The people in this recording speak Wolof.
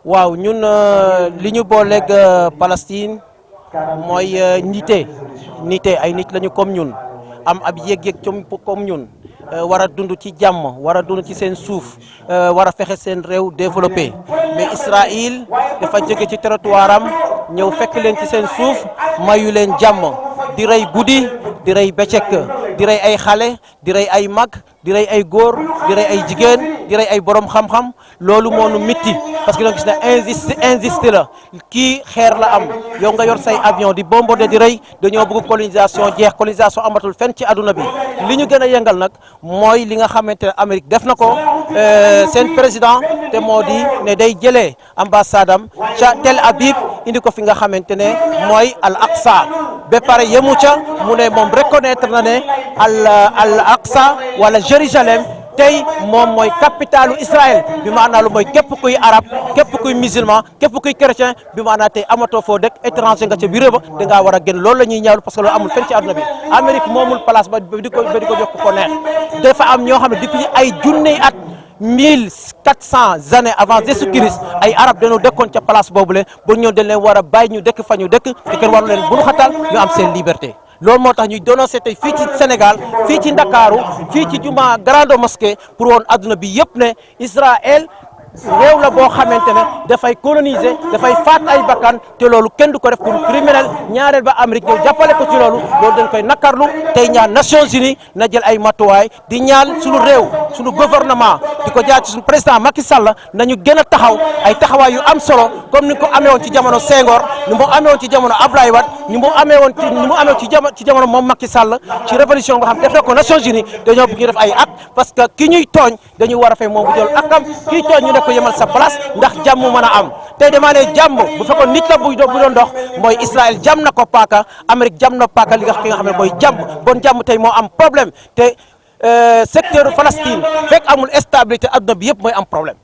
waaw ñun li ñu booleeg Palestine mooy nite ay nit lañu comme ñun am ab yëg-yëg comme ñun war a dund ci jàmm war a dund ci seen suuf war a fexe seen réew développé mais Israël dafa jóge ci territoire am ñëw fekk leen ci seen suuf mayu leen jàmm di rey guddi di rey bëccëg di rey ay xale di rey ay mag di rey ay góor di rey ay jigéen di rey ay borom xam-xam loolu moo nu mitti parce que donc gis na injuste la kii xeer la am yow nga yor say avion di bombardé di rey dañoo bëgg colonisation jeex colonisation amatul fenn ci àdduna bi li ñu gën a yëngal nag mooy li nga xamante ne Amérique def na ko seen président te moo di ne day jëlee ambassade am ca Tel Aviv indi ko fi nga xamante ne mooy Al Aqsa ba pare yemu ca mu ne moom reconnaître na ne Al Aqsa wala Jérusalem tey moom mooy capitalu Israël bi maanaam lu mooy képp kuy arab képp kuy musulman képp kuy chrétien bi maanaam tey amatoo foo dëkk étranger nga ca bureau ba da ngaa war a génn loolu la ñuy ñaawlu parce que loolu amul fenn ci àdduna bi Amérique moomul place ba di ko jox ko neex dafa am ñoo xam ne depuis ay junni at 1400 années avant Jésus-Christ ay arab dañoo dëkkoon ca place boobule ba ñëw dañ leen war a bàyyi ñu dëkk fa ñu dëkk te kenn waru leen bunu xatal ñu am seen liberté loolu moo tax ñuy dénoncé tey fii ci Sénégal fii ci Ndakaaru fii ci juma grande mosquée pour woon adduna bi yëpp ne Israël réew la boo xamante ne dafay coloniser dafay faat ay bakkan te loolu kenn du ko def pour criminel ñaareel ba Amérique ñëw jàppale ko ci loolu dañ koy nakarlu tey ñaan Nations Unies na jël ay matuwaay di ñaan suñu réew suñu gouvernement di ko jaar ci suñu président Macky Sall nañu gën a taxaw ay taxawaay yu am solo comme ni ko amee woon ci jamono Senghor ni mu amee woon ci jamono Abdoulaye Wade ni mu amee woon ci jamono moom Macky Sall ci révolution nga xam def na ko Nations Unies dañoo bëgg ñu def ay at parce que ki ñuy tooñ dañu war a fay moom bu jël akam kii tooñ ñu ko yemal sa place ndax jàmm mën a am tey damaa ne jàmm bu fekkoon nit la bu doon dox mooy Israël jàmm na ko paaka Amérique jàmm na paaka li nga xam ne mooy jàmm bon jàmm tey moo am problème te secteur Palestine fekk amul stabilité adduna bi yëpp mooy am problème